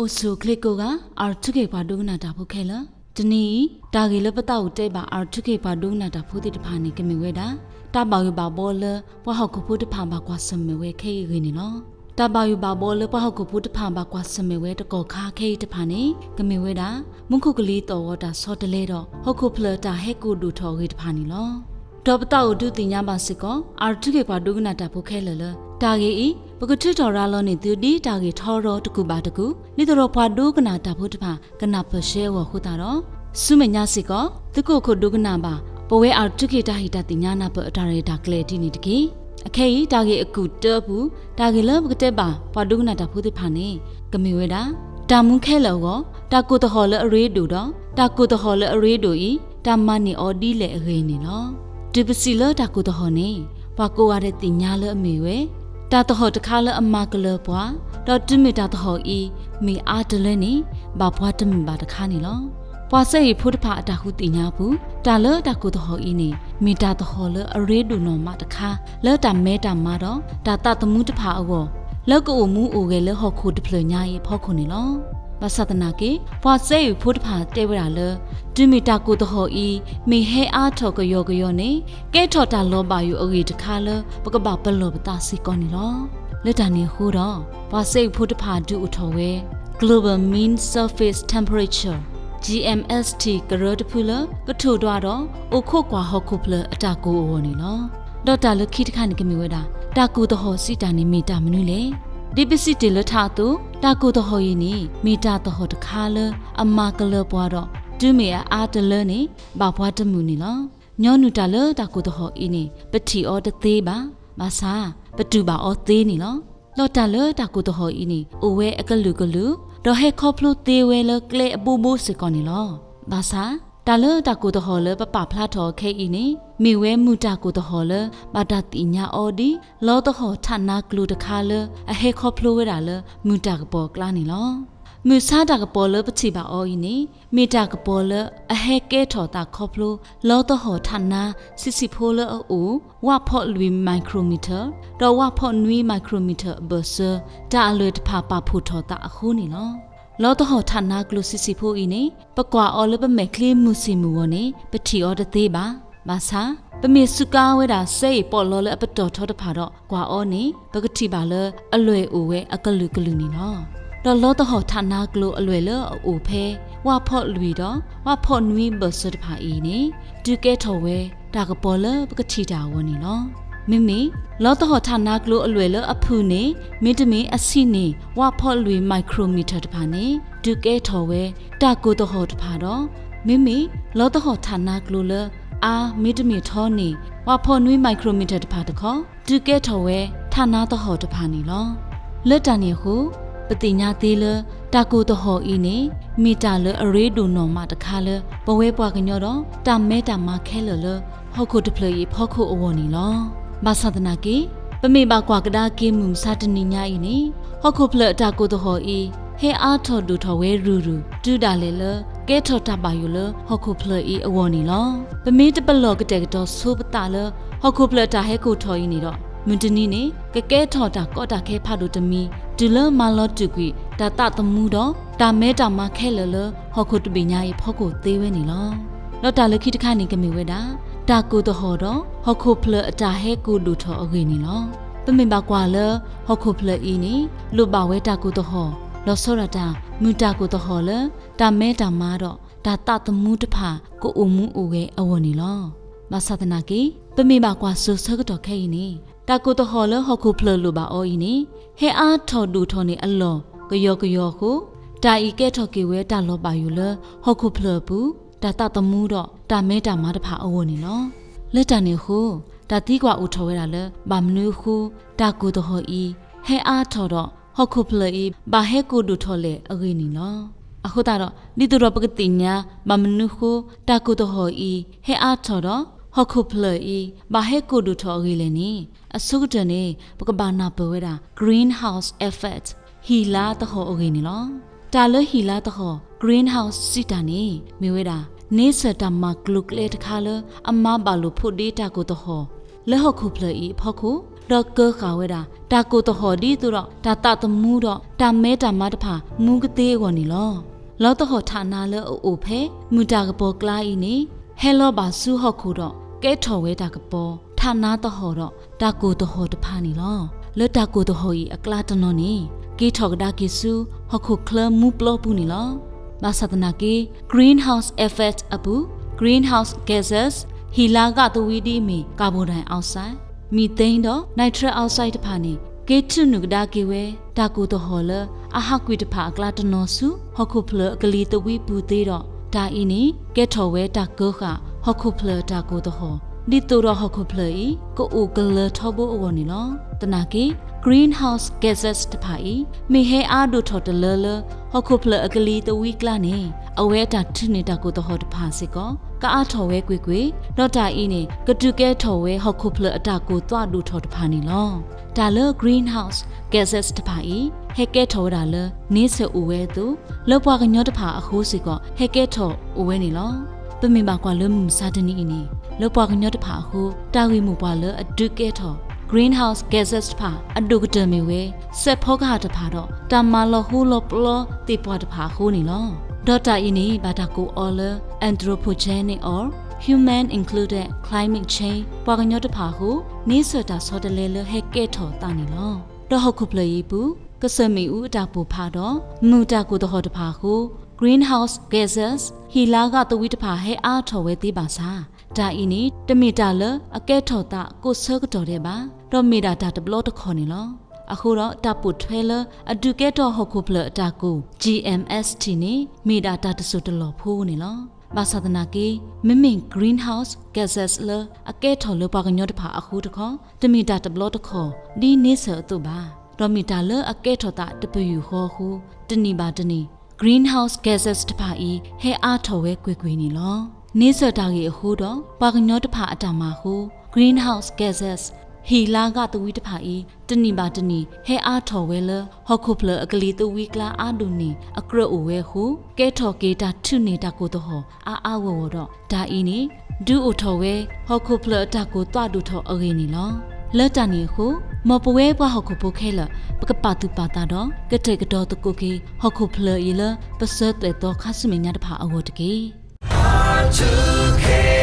အိၣ်ဆူၣ်အိၣ်ချ့ကိးဂၤ R two K ပှၤဒိကနၣ်တၢ်ဖိခဲလၢာ်, တနံၤအံၤ တၢ်ဂ့ၢ်လၢပသးအိၣ်တဲဘၣ် R two K ပှၤဒိကနၣ်တၢ်ဖိသ့ၣ်တဖၣ်န့ၣ် ကမ့ၢ်ဝဲဒၣ် တၢ်ဘၣ်ယိၣ်ဘၣ်ဘီလၢ ပှၤဟီၣ်ခိၣ်ဖိတဖၣ်ဘၣ်ကွၢ်ဆၢၣ်မဲာ်ဝဲခဲအံၤအဂ့ၢ်န့ၣ်လီၤ. တၢ်ဘၣ်ယိၣ်ဘၣ်ဘီလၢပှၤဟီၣ်ခိၣ်ဖိတဖၣ်ဘၣ်ကွၢ်ဆၢၣ်မဲာ်ဝဲတကီၢ်ခါခဲအံၤတဖၣ်န့ၣ် ကမ့ၢ်ဝဲဒၣ် မူခိၣ်ကလံၤသီၣ်ဂီၤတၢ်ဆီတလဲဒီး ဟီၣ်ခိၣ်ဖျၢၣ်အတၢ်ဟဲကိၢ်ဒိၣ်ထီၣ်အဂ့ၢ်တဖၣ်န့ၣ်လီၤ. ဒီးပသးအိၣ်ဒုးသ့ၣ်ညါဘၣ်စ့ၢ်ကီး R two K ပှၤဒိကနၣ်တၢ်ဖိခဲလၢာ်လၢ တၢ်ဂ့ၢ်အံၤ ပကထုးထီၣ်ရၤလီၤန့ၢ်သုဒ်တၢ်ဂ့ၢ်ထီရီၤတကူာ်ဘၣ်တကူာ် ဒ်သိးဒီးပှၤဒိကနၣ်တၢ်ဖိတဖၣ် ကနၢ်ပၢၢ်ရှဲအဂီၢ်အဃိသတးဒီး ဆူမဲာ်ညါစ့ၢ်ကီး သုကအိၣ်ခိးဒိကနၣ်ဘၣ် ပဝဲ R two K တၢ်ဟ့ၣ်တၢ်သ့ၣ်ညါနၢ်ပၢၢ်အတၢ်ရဲၣ်တၢ်ကျဲၤဒ်န့ၣ်တက့ၢ်. အခဲအံၤ တၢ်ဂ့ၢ်အကူာ်တၢအပူၤ တၢ်ဂ့ၢ်လၢပကတဲဘၣ်ပှၤဒိကနၣ်တၢ်ဖိသ့ၣ်တဖၣ်န့ၣ် ကမ့ၢ်ဝဲဒၣ် တၢ်မူခဲလၢာ်အဂီၢ် တၢ်ကိၢ်သဟီၣ်လၢအရ့ဒိၣ်ဒီး တၢ်ကိၢ်သဟီၣ်လၢအရ့ဒိၣ်အံၤ တၢ်မၤန့ၢ်အီၤဒ်လဲၣ်အဂ့ၢ်န့ၣ်လီၤ. တုၤပစံးလၢတၢ်ကိၢ်သဟီၣ်န့ၣ် ပှၤကိးဂၤဒဲးသ့ၣ်ညါလၢအမ့ၢ်ဝဲ တၢ်သဟီၣ်တခါလၢအမၤကလၢၤပှၤ, ဒီးတုၤမ့ၢ်တၢ်သဟီၣ်အံၤ မ့ၢ်အါတလၢန့ၣ် ဘၣ်ပှၤတမုာ်ဘၣ်တခါန့ၣ်လီၤ. ပှၤစဲအ့ၣ်ဖိတဖၣ်အတၢ်ဃုသ့ၣ်ညါအပူၤ တၢ်လၢတၢ်ကိၢ်သဟီၣ်အံၤန့ၣ် မ့ၢ်တၢ်သဟီၣ်လၢအရ့ဒိၣ်နီၢ်မးတခါ လၢတၢ်မဲတၢ်မါဒီး တၢ်သးသမူတဖၣ်အဂီၢ် လၢကအိၣ်မူအိၣ်ဂဲၤလၢဟီၣ်ခိၣ်တဖျၢၣ်ညါအံၤအဖီခိၣ်န့ၣ်လီၤ. ဘၣ်ဆၣ်သနာ်က့ ပှၤစဲအ့ၣ်ဖိတဖၣ်တဲဝဲဒၣ်လၢ တုၤမ့ၢ်တၢ်ကိၢ်သဟီၣ်အံၤ မ့ၢ်ဟဲအါထီၣ်ကယီကယီန့ၣ် ကဲထီၣ်တၢ်လီၤဘၣ်ယိၣ်အဂ့ၢ်တခါလၢ ပကဘၣ်ပလီၢ်ပသးစ့ၢ်ကီးန့ၣ်လီၤ. လၢတၢ်န့ၣ်အဃိဒီး ပှၤစဲအ့ၣ်ဖိတဖၣ်ဒုးအိၣ်ထီၣ်ဝဲ Global Mean Surface Temperature, G M S T ကရၢတဖုလၢ ကထိၣ်ဒွးဒီး အိၣ်ခိးကွၢ်ဟီၣ်ခိၣ်ဖျၢၣ်အတၢ်ကိၢ်အဂီၢ်န့ၣ်လီၤ. ဒီးတၢ်လၢခံတခါန့ၣ် ကမ့ၢ်ဝဲဒၣ် တၢ်ကိၢ်သဟီၣ်စံးတၢ်န့ၣ် မ့ၢ်တၢ်မနုၤလဲၣ်. ဒ်ပစံးတ့ၢ်လၢထးအသိး တၢ်ကိၢ်သဟီၣ်အံၤန့ၣ် မ့ၢ်တၢ်သဟီၣ်တခါလၢ အမၤကလၢၤပှၤဒီး တုၤမ့ၢ်အအါတလၢန့ၣ် ဘၣ်ပှၤတမုာ်န့ၣ်လီၤ. ညီနုၢ်တၢ်လၢတၢ်ကိၢ်သဟီၣ်အံၤန့ၣ် ပထံၣ်အီၤတသ့ဘၣ်, ဘၣ်ဆၣ် ပတူၢ်ဘၣ်အီၤသ့န့ၣ်လီၤ. ဒီးတၢ်လၢတၢ်ကိၢ်သဟီၣ်အံၤန့ၣ် အိၣ်ဝဲအကလုာ်ကလုာ်, ဒီးဟဲခီဖျိသ့ဝဲလၢကျဲအဘိဘိစ့ၢ်ကီးန့ၣ်လီၤ. ဘၣ်ဆၣ် တၢ်လၢတၢ်ကိၢ်သဟီၣ်လၢပပာ်ဖျါထီၣ်အီၤခဲအံၤန့ၣ် မ့ၢ်ဝဲမုၢ်တၢ်ကိၢ်သဟီၣ်လၢ ဘၣ်တၢ်သ့ၣ်ညါအီၤဒ် လီသဟီၣ်ထးနါကျိၤတခါလၢ အဟဲခီဖျိဝဲဒၣ်လၢ မုၢ်တၢ်ကပီၤအကျါန့ၣ်လီၤ. မုၢ်ဆါတၢ်ကပီၤလၢပထံၣ်ဘၣ်အီၤအံၤန့ၣ် မ့ၢ်တၢ်ကပီၤလၢအဟဲကဲထီၣ်သးခီဖျိ လီသဟီၣ်ထးနါဆံးဆံးဖိလၢအအိၣ် ဝၣ်ဖီၣ်လွံၢ် micrometer ဒီးဝၣ်ဖီၣ်နွံ micrometer အဘၢၣ်စၢၤ တၢ်အလွဲၢ်တဖၣ်ပာ်ဖှိၣ်ထီၣ်သးအဃိန့ၣ်လီၤ. လီသဟီၣ်ထးနါကျိၤဆံးဆံးဖိအံၤန့ၣ် ပကွၢ်အီၤလၢပမဲာ်ချံမုၢ်ဆ့ၣ်မုၢ်ဂီၤန့ၣ် ပထံၣ်အီၤတသ့ဘၣ်. ဘၣ်ဆၣ် ပမ့ၢ်စူးကါဝဲဒၣ်စဲအ့ၣ်ပီးလီလၢအပတီၢ်ထီတဖၣ်ဒီး ကွၢ်အီၤန့ၣ် ပကထံၣ်ဘၣ်လၢအလွဲၢ်အိၣ်ဝဲအကလုာ်ကလုာ်န့ၣ်လီၤ. ဒီးလီသဟီၣ်ထးနါကျိၤအလွဲၢ်လၢအအိၣ်ဖဲ ဝၣ်ဖီၣ်လွံၢ်ဒီး ဝၣ်ဖီၣ်နွံဘၢၣ်စၢၤတဖၣ်အံၤန့ၣ် ဒုးကဲထီၣ်ဝဲ တၢ်ကပီၤလၢပကထံၣ်တၢ်အဂီၢ်န့ၣ်လီၤ. မ့မ့ၢ် လီသဟီၣ်ထးနါကျိၤအလွဲၢ်လၢအဖုၣ်န့ၣ် မ့တမ့ၢ်အဆံးန့ၢ် ဝၣ်ဖီၣ်လွံၢ် micrometer တဖၣ်န့ၣ် ဒုးကဲထီၣ်ဝဲ တၢ်ကိၢ်သဟီၣ်တဖၣ်ဒီး မ့မ့ၢ် လီသဟီၣ်ထးနါကျိၤလၢ အါ မ့တမ့ၢ်ထီန့ၢ် ဝၣ်ဖီၣ်နွံ micrometer တဖၣ်တခီ ဒုးကဲထီၣ်ဝဲ ထးနါသဟီၣ်တဖၣ်န့ၣ်လီၤ. လၢတၢ်န့ၣ်အဃိ ပသ့ၣ်ညါသ့လၢ တၢ်ကိၢ်သဟီၣ်အံၤန့ၣ် မ့ၢ်တၢ်လၢအရ့ဒိၣ်နီၢ်မးတခါလၢ ပဝဲပှၤကညီဒီး တၢ်မဲတၢ်မါခဲလၢာ်လၢ ဟီၣ်ခိၣ်တဖျၢၣ်အံၤအဖီခိၣ်အဂီၢ်န့ၣ်လီၤ. ဘၣ်ဆၣ်သနာ်က့ ပမ့ၢ်ဘၣ်ကွၢ်ကဒါက့ၤမုၢ်မဆါတနံၤညါအံၤန့ၣ် ဟီၣ်ခိၣ်ဖျၢၣ်အတၢ်ကိၢ်သဟီၣ်အံၤ ဟဲအါထီၣ်ဒိၣ်ထီၣ်ဝဲရုၢ်ရုၢ် တုၤဒၣ်လဲာ်လၢ ကဲထီၣ်တၢ်ဘၣ်ယိၣ်လၢဟီၣ်ခိၣ်ဖျၢၣ်အံၤအဂီၢ်န့ၣ်လီၤ. ပမ့ၢ်တပလီၢ်ကတဲာ်ကတီၤဆိပသးလၢ ဟီၣ်ခိၣ်ဖျၢၣ်အတၢ်ဟဲကိၢ်ထီၣ်အံၤန့ၣ်ဒီး မုၢ်တနံၤန့ၣ် ကကဲထီၣ်တၢ်ကီတၢ်ခဲဖးဒိၣ်တမံၤ တုၤလၢမၤလီၤတူာ်ကွံာ် တၢ်သးသမူဒီး တၢ်မဲတၢ်မါခဲလၢာ်လၢ ဟီၣ်ခိၣ်တဘ့ၣ်ညါအံၤအဖီခိၣ်သ့ဝဲန့ၣ်လီၤ. ဒီးတၢ်လၢခံတခါန့ၣ် ကမ့ၢ်ဝဲဒၣ် တၢ်ကိၢ်သဟီၣ်ဒီး ဟီၣ်ခိၣ်ဖျၢၣ်အတၢ်ဟဲကိၢ်ဒိၣ်ထီၣ်အဂ့ၢ်န့ၣ်လီၤ. ပမ့ၢ်ဘၣ်ကွၢ်လၢ ဟီၣ်ခိၣ်ဖျၢၣ်အံၤန့ၣ် လိၣ်ဘၣ်ဝဲတၢ်ကိၢ်သဟီၣ် လီၤဆီဒၣ်တၢ် မုၢ်တၢ်ကိၢ်သဟီၣ်လၢ တၢ်မဲတၢ်မါဒီး တၢ်သးသမူတဖၣ် ကအိၣ်မူအိၣ်ဂဲၤအဂီၢ်န့ၣ်လီၤ. ဘၣ်ဆၣ်သနာ်က့ ပမ့ၢ်ဘၣ်ကွၢ်စိၤဆၢကတီၢ်ခဲအံၤန့ၣ် တၢ်ကိၢ်သဟီၣ်လၢဟီၣ်ခိၣ်ဖျၢၣ်လိၣ်ဘၣ်အီၤအံၤန့ၣ် ဟဲအါထီၣ်ဒိၣ်ထီၣ်န့ၢ်အလီၢ်ကယီကယီအဃိ တၢ်အံၤကဲထီၣ်က့ၤဝဲတၢ်လီၤဘၣ်ယိၣ်လၢ ဟီၣ်ခိၣ်ဖျၢၣ်အပူၤ တၢ်သးသမူဒီး တၢ်မဲတၢ်မါတဖၣ်အဂီၢ်န့ၣ်လီၤ. လၢတၢ်န့ၣ်အဃိ တၢ်သံကွၢ်အိၣ်ထီၣ်ဝဲဒၣ်လၢ ဘၣ်မနုၤအဃိ တၢ်ကိၢ်သဟီၣ်အံၤ ဟဲအါထီၣ်ဒီး ဟီၣ်ခိၣ်ဖျၢၣ်အံၤ ဘၣ်ဟဲကိၢ်ဒိၣ်ထီၣ်လဲၣ်အဂ့ၢ်န့ၣ်လီၤ. အဃိသတးဒီး ဒ်သိးဒီးပကသ့ၣ်ညါ ဘၣ်မနုၤအဃိ တၢ်ကိၢ်သဟီၣ်အံၤ ဟဲအါထီၣ်ဒီး ဟီၣ်ခိၣ်ဖျၢၣ်အံၤ ဘၣ်ဟဲကိၢ်ဒိၣ်ထီၣ်အဂ့ၢ်လဲၣ်န့ၣ် အဆိကတၢၢ်န့ၣ် ပကဘၣ်နၢ်ပၢၢ်ဝဲဒၣ် greenhouse effect ဟံၣ်လါသဟီၣ်အဂ့ၢ်န့ၣ်လီၤ. တၢ်လၢဟံၣ်လါသဟီၣ် greenhouse စံးတၢ်န့ၣ် မ့ၢ်ဝဲဒၣ် န့ဆၢၣ်တၢ်မၤကျိၤကျဲတခါလၢ အမၤဘၣ်လိာ်ဖိးဒ့တၢ်ကိၢ်သဟီၣ် လၢဟီၣ်ခိၣ်ဖျၢၣ်အံၤအဖီခိၣ်, ဒီးကၢဃာ်ဝဲဒၣ် တၢ်ကိၢ်သဟီၣ်ဒ်သိးဒီး တၢ်သးသမူဒီး တၢ်မဲတၢ်မါတဖၣ် မူကသ့အဂီၢ်န့ၣ်လီၤ. လီသဟီၣ်ထးနါလၢအအိၣ်ဖဲ မုၢ်တၢ်ကပီၤကျါအံၤန့ၣ် ဟဲလီၤဘၣ်ဆူဟီၣ်ခိၣ်ဒီး ကဲထီၣ်ဝဲတၢ်ကပီၤ ထးနါသဟီၣ်ဒီး တၢ်ကိၢ်သဟီၣ်တဖၣ်န့ၣ်လီၤ. လၢတၢ်ကိၢ်သဟီၣ်အံၤအကျါတနီၤန့ၣ် က့ၤထီၣ်ကဒါက့ၤဆူ ဟီၣ်ခိၣ်ချၢမူပျီပူၤန့ၣ်လီၤ. ဘၣ်ဆၣ်သနာ်က့ greenhouse effect အပူၤ greenhouse gases ဟံၣ်လါဂာ်သဝံဒ်အမ့ၢ် carbon dioxide, methane ဒီး nitrous oxide တဖၣ်န့ၣ် က့ၤထုးနုာ်ကဒါက့ၤဝဲ တၢ်ကိၢ်သဟီၣ်လၢအဟးကွံာ်တဖၣ်အကျါတနီၤဆူ ဟီၣ်ခိၣ်ဖျၢၣ်အကလံၤသဝံပူၤသ့ဒီး တၢ်အံၤန့ၣ် ကဲထီၣ်ဝဲတၢ်ကၢဃာ် ဟီၣ်ခိၣ်ဖျၢၣ်အတၢ်ကိၢ်သဟီၣ် ဒ်သိးဒီးဟီၣ်ခိၣ်ဖျၢၣ်အံၤ ကအိၣ်ကလၢၤထီဘိအဂီၢ်န့ၣ်လီၤ. သနာ်က့ greenhouse gases တဖၣ်အံၤ မ့ၢ်ဟဲအါဒိၣ်ထီၣ်တလၢလၢ ဟီၣ်ခိၣ်ဖျၢၣ်အကလံၤသဝံကျါန့ၣ် အဝဲအတၢ်ထုးန့ၢ်တၢ်ကိၢ်သဟီၣ်တဖၣ်စ့ၢ်ကီး ကအါထီၣ်ဝဲကွ့ၢ်ကွ့ၢ်, ဒီးတၢ်အံၤန့ၣ် ကဒုးကဲထီၣ်ဝဲဟီၣ်ခိၣ်ဖျၢၣ်အတၢ်ကိၢ်သွးဒိၣ်ထီၣ်တဖၣ်န့ၣ်လီၤ. တၢ်လၢ greenhouse gases တဖၣ်အံၤ ဟဲကဲထီၣ်ဝဲဒၣ်လၢ န့ဆၢၣ်အိၣ်ဝဲအသိး လၢပှၤကညီတဖၣ်အဃိစ့ၢ်ကီး ဟဲကဲထီၣ်အိၣ်ဝဲန့ၣ်လီၤ. ပမ့ၢ်ဘၣ်ကွၢ်လၢမုၢ်မဆါတနံၤအံၤန့ၣ် လၢပှၤကညီတဖၣ်အဃိ တၢ်ဂ့ၢ်မိၢ်ပှၢ်လၢအဒုးကဲထီၣ် greenhouse gases တဖၣ် အဒိၣ်ကတၢၢ်မ့ၢ်ဝဲ စဲးဖီကဟၣ်တဖၣ်ဒီး တၢ်မၤလီၤဟူလီၤပျီသ့ၣ်ပှၢ်တဖၣ်အဃိန့ၣ်လီၤ. ဒီးတၢ်အံၤန့ၣ် ဘၣ်တၢ်ကိးအီၤလၢ anthropogenic or human-included climate change ပှၤကညီတဖၣ်အဃိ န့ဆၢၣ်တၢ်ဆီတလဲလၢဟဲကဲထီၣ်အသးန့ၣ်လီၤ. ဒီးဟီၣ်ခိၣ်ဖျၢၣ်အံၤအပူၤ ကစၢၢ်မ့ၣ်အူအတၢ်ပိၢ်ဖးဒီး မုၢ်တၢ်ကိၢ်သဟီၣ်တဖၣ်အဃိ greenhouse gases ဟံၣ်လါဂာ်သဝံတဖၣ်ဟဲအါထီၣ်ဝဲသ့ဘၣ်ဆၣ် တၢ်အံၤန့ၣ် တမ့ၢ်တၢ်လၢအကဲထီၣ်သးကိးဆၢကတီၢ်ဒဲးဘၣ်, ဒီးမ့ၢ်ဒၣ်တၢ်တဘျီတခီၣ်န့ၣ်လီၤ. အဃိဒီး တၢ်ပိာ်ထွဲလၢအဒုးကဲထီၣ်ဟီၣ်ခိၣ်ဖျၢၣ်အတၢ်ကိၢ် G M S T န့ၣ် မ့ၢ်ဒၣ်တၢ်တစိၢ်တလီၢ်ဖိန့ၣ်လီၤ. ဘၣ်ဆၣ်သနာ်က့ မ့မ့ၢ် greenhouse gases လၢအကဲထီၣ်လၢပှၤကညီတဖၣ်အဃိတခီ တမ့ၢ်တၢ်တဘျီတခီၣ် ဒ်န့ဆၢၣ်အသိးဘၣ်, ဒီးမ့ၢ်တၢ်လၢအကဲထီၣ်သးတပယူာ်ဃီအဃိ တနံၣ်ဘၣ်တနံၣ် greenhouse gases တဖၣ်အံၤ ဟဲအါထီၣ်ဝဲကွ့ၢ်ကွ့ၢ်န့ၣ်လီၤ. န့ဆၢၣ်တၢ်ဂ့ၢ်အဃိဒီး ပှၤကညီတဖၣ်အတၢ်မၤအဃိ greenhouse gases ဟံၣ်လါဂာ်သဝံတဖၣ်အံၤ တနံၣ်ဘၣ်တနံၣ် ဟဲအါထီၣ်ဝဲလၢ ဟီၣ်ခိၣ်ဖျၢၣ်အကလံၤသဝံကျါအါဒိၣ်န့ၢ်အကြၢးအိၣ်ဝဲအဃိ ကဲထီၣ်က့ၤတၢ်ထုးန့ၢ်တၢ်ကိၢ်သဟီၣ်အါအါဂီၢ်ဂီၢ်ဒီး တၢ်အံၤန့ၣ် ဒုးအိၣ်ထီၣ်ဝဲ ဟီၣ်ခိၣ်ဖျၢၣ်အတၢ်ကိၢ်သွးဒိၣ်ထီၣ်အဂ့ၢ်န့ၣ်လီၤ. လၢတၢ်န့ၣ်အဃိ မ်ပဝဲပှၤဟီၣ်ခိၣ်ဖိခဲလၢာ် ပကပာ်သူၣ်ပာ်သးဒီး ကတဲာ်ကတီၤသကိးက့ၤ ဟီၣ်ခိၣ်ဖျၢၣ်အံၤလၢ ပဆၢသွဲၣ်သီခါဆူမဲာ်ညါတဖၣ်အဂီၢ်တက့ၢ်.